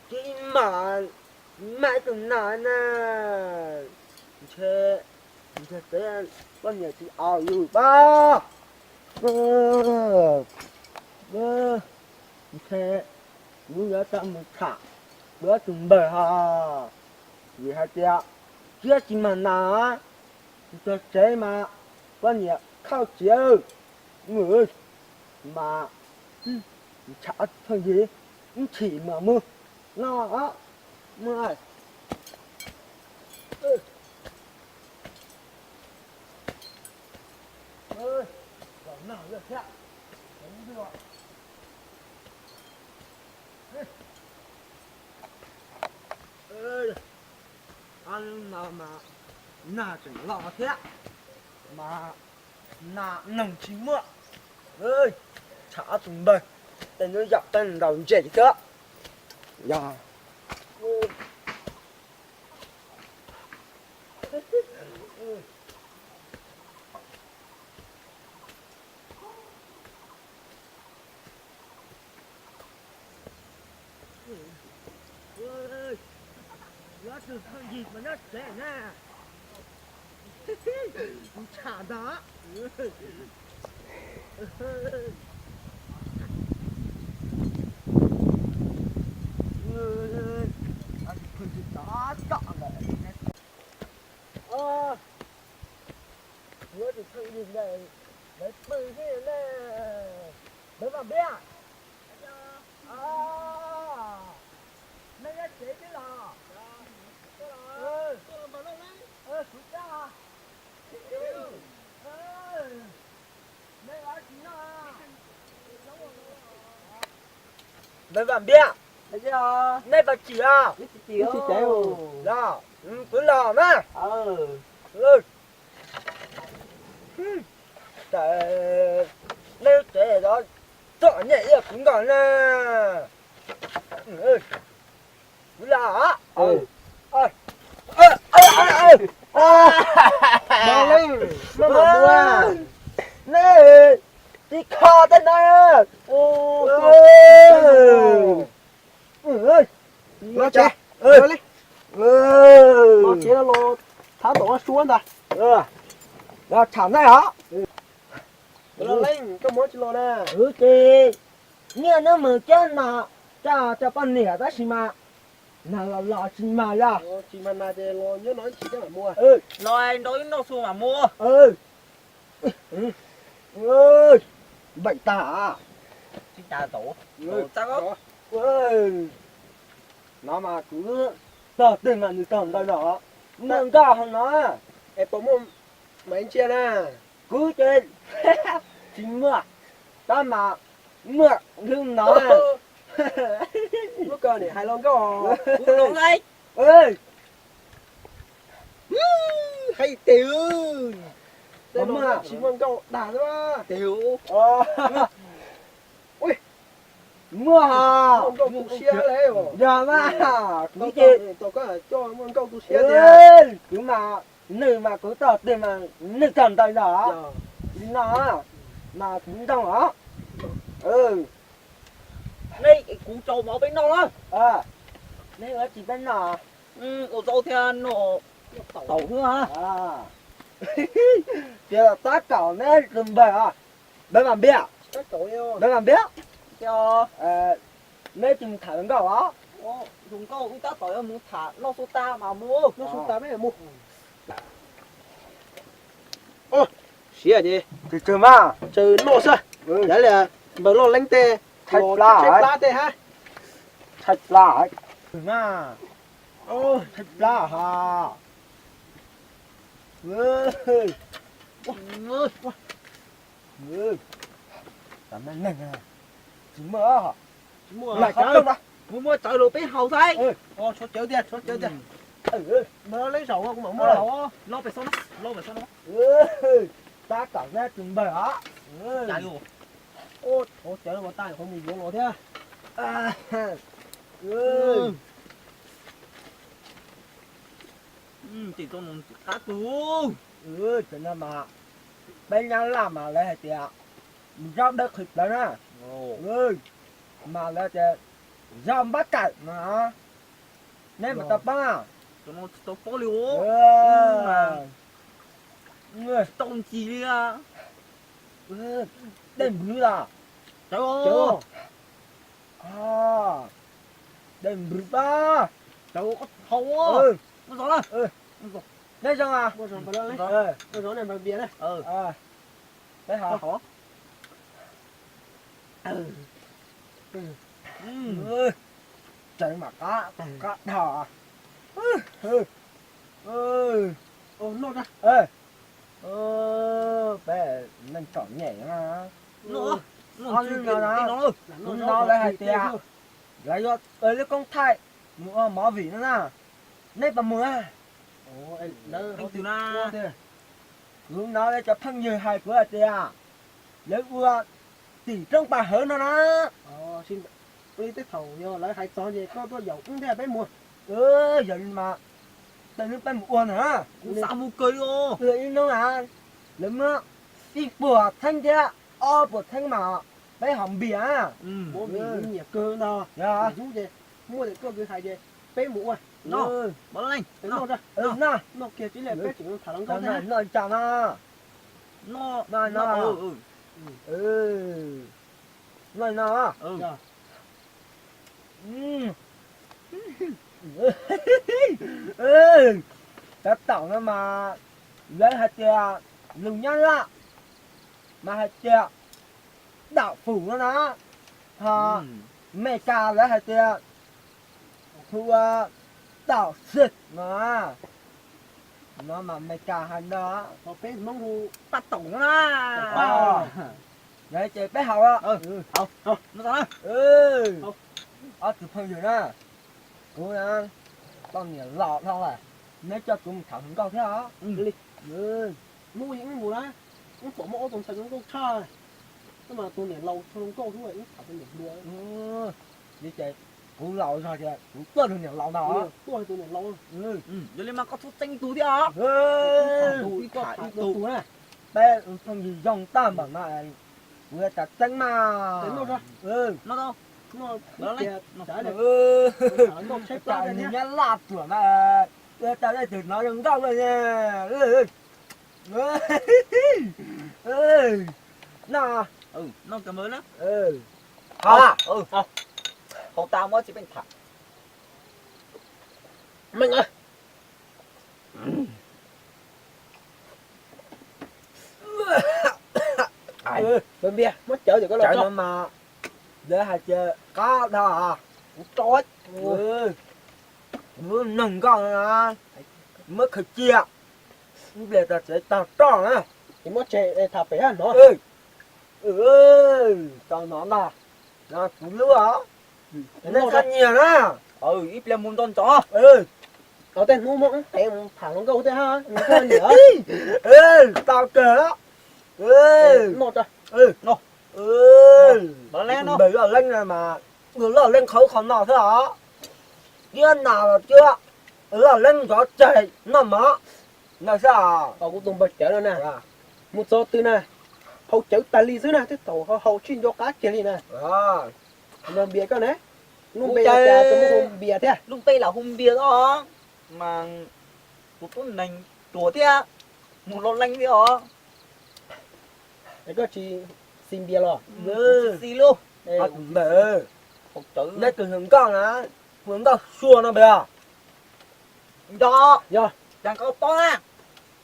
Tsis mam, mam tus nas na, ntshe, ntshe peb poj niam tsis aus yus pab. Ntshe kuv yuav tau mus tham dua tus npawg ho, vim hais tias tsiab tsis mag nas, txog tsev mas poj niam khauj txiav mas ntshav thaj yig, ib chim mas mus no, mus. Ob lub no mas nag tseem los thiab, mas nas noog tsis muaj, tshav ob tug npawg, tej hnub yam peb ntaus ntses xwb. Yog Yuav tus thawj yig puas nyob tsev na? Kuv tsham ntag. Yuav tus thawj yig ntawd lawv pw thiab na. Lawv mam npiab. Nej nyob tsev thiab los? Kuv cab. Nej ua dab tsi noj? Lawv mam npiab. Nej puas tsim os? Los, kuv los na. Nej lub tsev txom nyem ib yam kuv nkaus na. Kuv los. Nej tsis kho tej no. Los tsev, los tsev los thab tom suab ntag. Los tham nej os. Ces nyiaj neb mus cab nas coj rau poj niam tab sis mas nas los los tsis mag yog? Tsis mag nas ces los nyob no ib chim coj mam mus. Los nrau ib noj xu mam mus. Npaum tas. No mas kuv tog twg mas nws tog ntawd no. Muaj nkauj hauv no. Es puas muaj Maiv Ntsia na? Kuv ces tsis muaj, tab mas muaj lub no. Lub ko niam hais los nkauj. Kuv los lawm. Hais tias tsis muaj nkauj dag xwb. Muaj, muaj nkauj tu siab li. Yog mas, kuv ces tau koj coj muaj nkauj tu siab tiag. Kuv mas, nws mas kuv tog twg mas nws tog ntawd no. Li no mas kuv ntoo os. Nej, kuv tsaus mov peb noj na. Nej ua tsis peb noj. Ua zaub thiab noj. Taum xwb. Ces tab kaum neb tsis npawg os. Npawg Vam Npias, npawg Vam Npias, neb tsis mus tham hluas nkauj os? Hluas nkauj wb tab tom yuav mus tham noj su tas mas mus. Noj su tas peb mus. Siab ces tsawg mas, tsawg noj xwb. Yav li npawg Loj Leeb tej tshaib plab tej hab. Tshaib plab, tshaib plab ha. Neeg tsis muaj, muaj muaj tsawv los peb haus xwb. Tshuav cawv tiag, tshuav cawv tiag. Npawg Loj Leeb zaum kuv mam muab los. Tab kaum neb tsis npawg os. Tshuav cawv mas tas qhov mus yuav los thiab. Qab tu. Tam no mas peb Nyab Laj mas lawv hais tias mus zaub dawb qhwv plawv na. Mas lawv tias zaub npab kawm no. Neb mas tau paub na? Tsis tau paub li. Tsis tau ntsis li. Dej npwv los? Dej npwv pab. Cawv haus. Neb zoo a? Peb haus. Tseev mam qab, qab dhau. Peb neeg txom nyem na. Ob lub no na, kuv hnov lawv hais tias lawv yuav ua lub koob thaij mus ua movie no na. Neb puas mus na? Kuv hnov lawv cov phooj ywg hais kuv hais tias lawv ua tim roob pas hawv no na. Li tej thaum yog lawv hais txog ces koj tuaj yaum wb thiab peb mus. Yog li mas tej hnub peb mus ua na. Kuv xav mus kawg li os. Ib hnub na, lawv muab ib puas txheeb thiab ob puas txheeb mas peb haus npias. Muab npias nyiam kawg ntag. Hnub ces muaj tias koj kwv hais ces peb mus ua. Noj kiag tib li peb tseem tham hluas nkauj thiab. Noj no. Noj no. Tab tom no mas lawv hais tias lus Nyab Laj mas hais tias daum fum no na, ho Meskas lawv hais tias hu ua daum xwm no. No mas Meskas hais ntag, peb Hmoob hu paj taum no na. Yog ces peb haus. Ob tug phooj ywg na, kuv tau niam laus dhau lawm, neb coj kuv mus tham hluas nkauj thiab os. Hnub ib mus na, wb pom muaj ob tug ntxhais zoo nkauj tshaj, mas tus niam laus tshaj zoo nkauj xwb, wb tham tus niam hluas. Li ces kuv laus zog tias kuv tuaj tus niam laus ntag. Tuaj tus niam laus. Yog li mas koj txhob txeeb tus thiab os. Ib tham ib tug na. Peb phooj ywg zoo tag npaum no, kuv yuav tas txeeb mas. Nyab Laj ruam mas, ua tau leej twg hnov zoo nkauj luaj ne. Noj. Haus tas muab tsis pheej tham. Npias, muab cawv cov koj los tso no mas, lawv hais tias qab dhau, kuv tso, kuv noog nkauj no na, muab khaws cia, ib pliag tag tsev tag roj na. Ces muab tseg tham pem hab no. Tau no ntag, kuv lub os. Neb txhob nyiag na. Ib pliag mus nto ntsoov. Tej hnub muab wb qev mus tham hluas nkauj tej hab. Tau kawg. Npawg Loj Leeb no mas, Loj Leeb qhov qhov no xwb os. Tiab nas los tiab, Loj Leeb nrov tseg noj mov no xwb os. Kuv tus npawg cawv no na, mus txog twg na, haus cawv tas li xwb na, tej thaum haus tsis nco qab kiag li na. Npawg Npias koj ne, lub npe cas tus muaj hu Npias thiab? Lub npe lam hu Npias os, mas Tus tub neeg ruam thiab, mus los leej thiab os. Es koj tsis xis npias los? Xis lub. Ntawd, nej tus hluas nkauj na, hluas nkauj Suav no npawg. Nco, yog, cas koj paub na?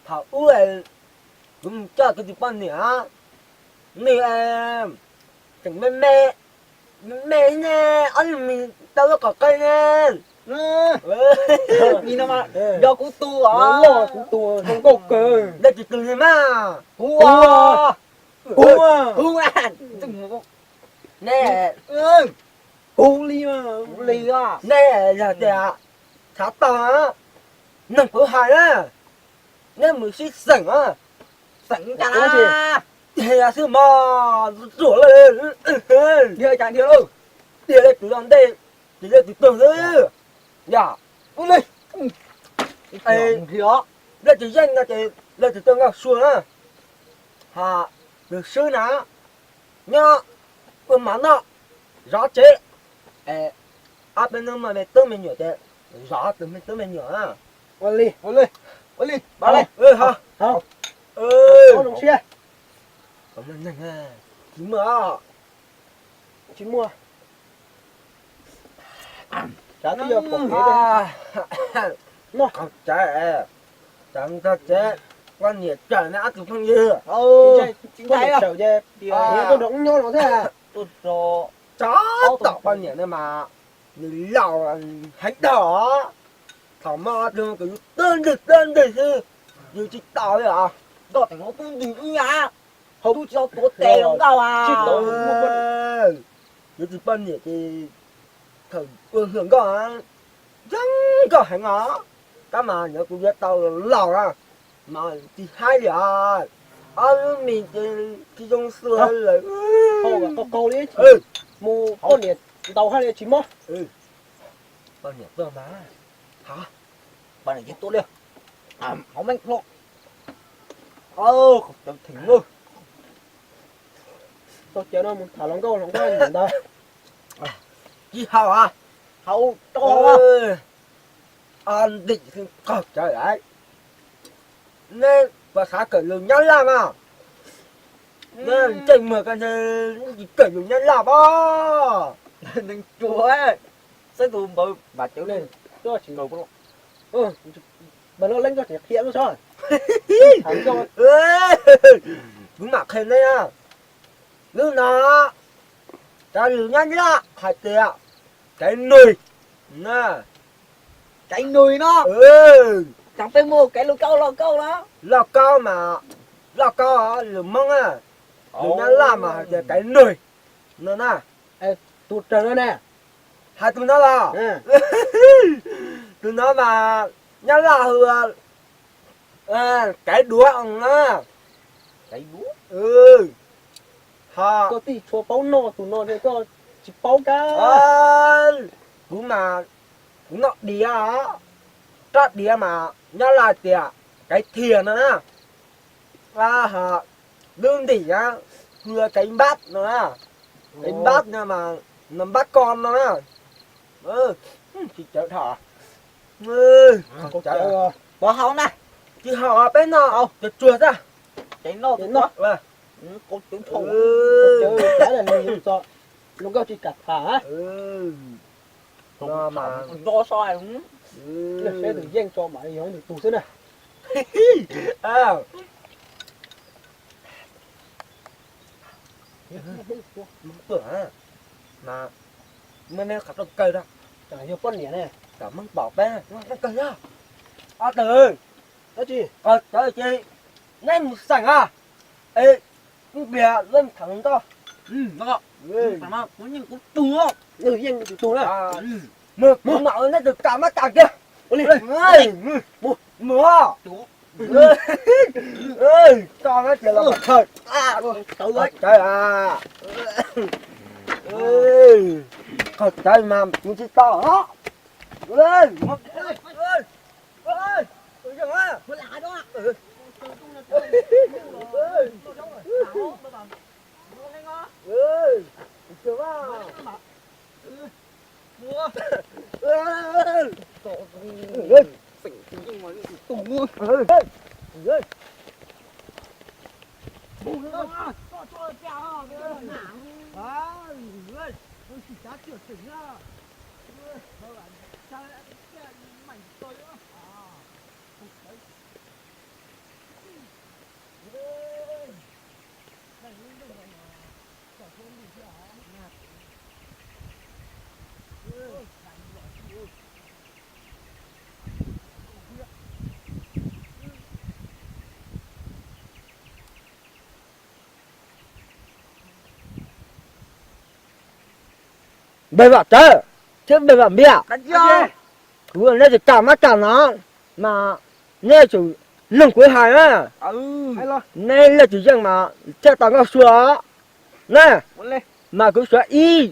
Thaum ub kuv mus coj kuv tus poj niam, nws tseem me me, me me ne, ob lub mis tau lub qhov qe ne. Nco kuv tus os. Kuv tus hluas nkauj kawg. Dej tsis tus ne mas. Kuv, kuv, kuv, ne, kuv li, kuv li, ne yog tias xav tau, neeg kuv hais na, neb mus sib xeem, xeem cas, tiag xwb mog, ruam, tiag cas tiag lauj, tiag li tus zos ntej, tiag li tus tug xwb, yog, lawv tsis yeej no ces lawv tsis tuaj nkauj Suav na, ha, lawv swb na, nyob ua mov noj, zov tsev, ob peb hnub muaj me tub me nyuam ces zov tus me tub me nyuam. Ua li, ua li, ua li, zoo siab. Tsis muaj, tsis muaj. Tsav twb yog pom kev, noj qhov tsav, tsav txog tsev, poj niam tsawm ne ob tug phooj ywg, poj niam tsawm ces nyob rau nyob no thiab. Tsav tom poj niam ne mas nws laus heev dhau. Thaum no tus kuv yus tub ntwg tub ntwg xwb, yus tsis tau li os. Nto teem no tub ntwg ib yam, tub tsis tau tuav tes los nkauj a. Yuav tsis poj niam ces thaum ua hluas nkauj zoo nkauj heev os. Tab mas yog kuv yuav tau laus na mas tsis haib li os. Ob lub mis ces tsis zoo xua lawm. Qaug li, mus poj niam ntaus hais li tsis mob. Poj niam tuaj mas, poj niam ces tuaj li, hauv meej hlo, qhov cawv theem lawm. Txog cawv no mus tham hluas nkauj hluas nkauj ntawd. Tsis haus, haus rau, ntim qaug cawv lawm. Neb puas xav kawm lus Nyab Laj mas? Neb ntsej muag ko ntse, tsis kawm lus Nyab Laj pob. Neeg ruam, saib tus npawg Vam Cawv ne, koj tsis nkaus, npawg Loj Leeb koj tseem qhia lub tso. Kuv mam qhia neb, lub no cov lus Nyab Laj hais tias cái nồi na. Cái nồi no, cas peb muaj cái lus kauj lauj kauj no. Lauj kaub mas, lauj kaub lus Hmoob, lus Nyab Laj mas hais tias cái nồi no na. Tus raws no ne, hais tus no los, tus no mas Nyab Laj hu cái đũa na. Koj tij tshua paub noj tus no, koj tsis paub kab. Kuv mas, kuv noj diav, rab diav mas Nyab Laj tias cái thìa no na. Lub ntim hu cái bát no na. Cái bát no mas, nó bắt con no na. Tsis cawv dhau. Pov haus na. Tsis haus, peb noj tsuag tsuag xwb. Ces noj, cawv dhau, cawv, cawv, lus nkauj tsis kam tham. Ntso so, seb tus yeej tso mas yog tus tug xwb na. Muab neb qhov rooj kaw rau. Yog poj niam ne, kom Hmoob pom peb rooj kaw. Ob tug, dab tsi, qhov txawv ces neb mus xeem a. Es kuv piav leb tham nkauj. Kuv yeej kuv tug, yeej tus tug na. Mus, mus, neb tus kam mab tas kiag. Mus, mus, koj no ces los qhov txawv, qhov txawv mas kuv tsis tau. Npawg Vam Tsawv thiab npawg Vam Npiaj, kuv neb tus kam mab kam no mas neb tsum mloog kuv hais na. Neb leej twg yeej mas thiaj tau nkauj sua na. Mas kuv suav ib,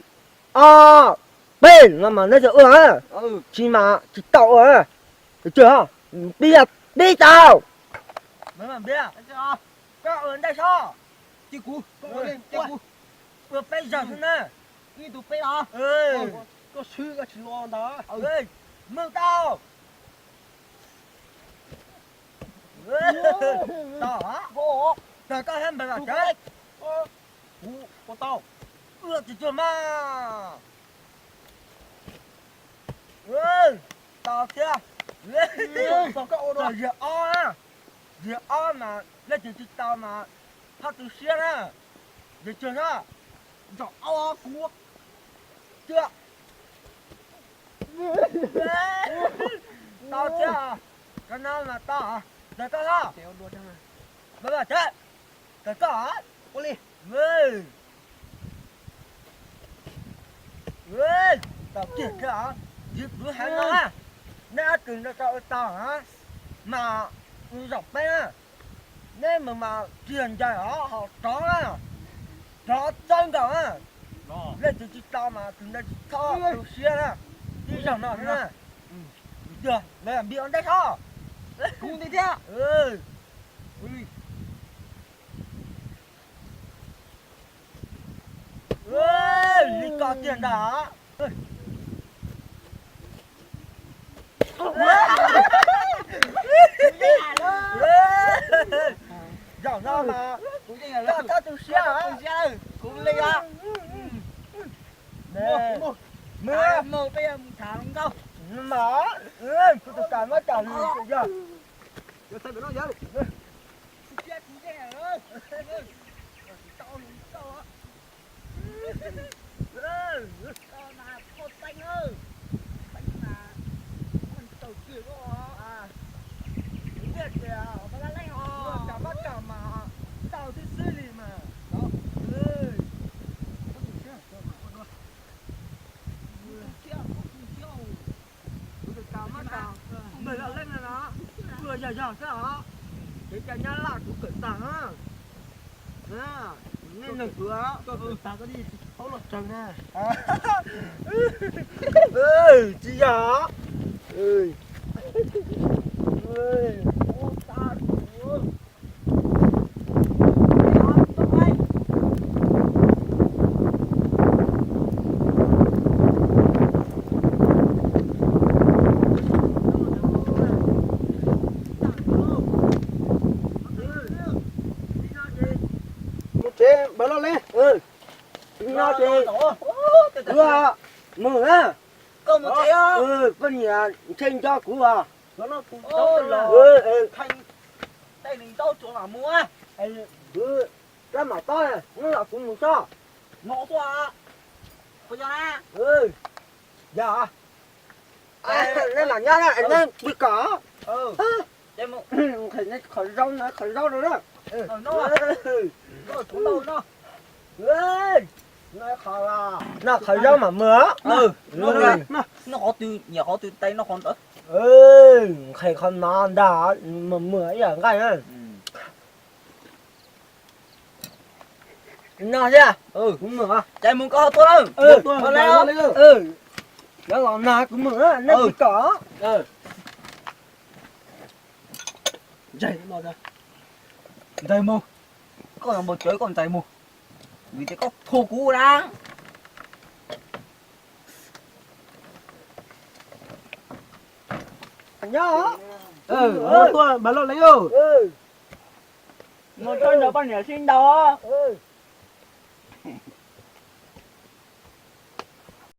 ob, peb no mas neb thiaj ua, tsis mas tsis tau ua. Pib, pib tau. Koj ua ntej sob, cia kuv, cia kuv ua peb zaug xwb na. Ib tug peb los, koj swb koj tsis los ntag. Mloog tau. Tau, tawg koj thiab npawg Vam Tsawv. Kuv ua tau. Ua tsis tsuag mas. Tau thiab. Yog ob, yog ob mas leej twg tsis tau mas txhob tu siab na. Yog tsuag na, zaum ob kuv ua. Tau thiab, koj no mas tau, tawg koj thiab. Npawg Vam Tsawv, tawg koj. Tau kiag thiab, yog kuv hais no, neb ob tug no tau ua tau mas ua zaum peb na. Neb mus mas tsis yog ncaws os, ho rov na, rov txawb nkaus na. Leej twg tsis tau mas tus ntawd tsis txhob tu siab na. Tib zaug no xwb na. Yog lawv npib ua ntej sob. Kuv nti thiab. Li ko tiag ntag. Zaum no mas koj txhob tu siab, kuv li os. Mus, peb mus tham hluas nkauj. Mas kuv tus kam muab coj mus yog. Kam mab kam mas tau tib xwb li mas. Kuv tus kam mab kam, npawg Laj Leej no, ua yog yog xwb os. Kev cai Nyab Laj kuv kawm tag. Nej nug kuv, koj tus tag koj tsis paub loj tsawg na. Tsis yog. Mus tsev npawg Laj Leej. No ces kuv mus na. Koj niam ntshe nco kuv os. Rab mam tob, hnub no kuv mus sob. Yog, neb mam nyob na, neb pw kom. Nqhis qhov zaub no, qhov zaub no na. Noj qhov zaub mam mus. Noj qhov twg nyiam qhov twg tais noj qhov ntawd. Nqhis qhov no ntag, mus mus ib yam nqaij na. No thiab, kuv mus. Cais mus koj ho tuaj lawm. Cov los nag kuv mus, neb mus kom. Ntxais mus, koj npau cawv koj ntxais mus, vim tias koj thuam kuv na. Nyob. Mus tuaj Npawg Lauj Leeb. Mus txhob nrog poj niam sib ntaus.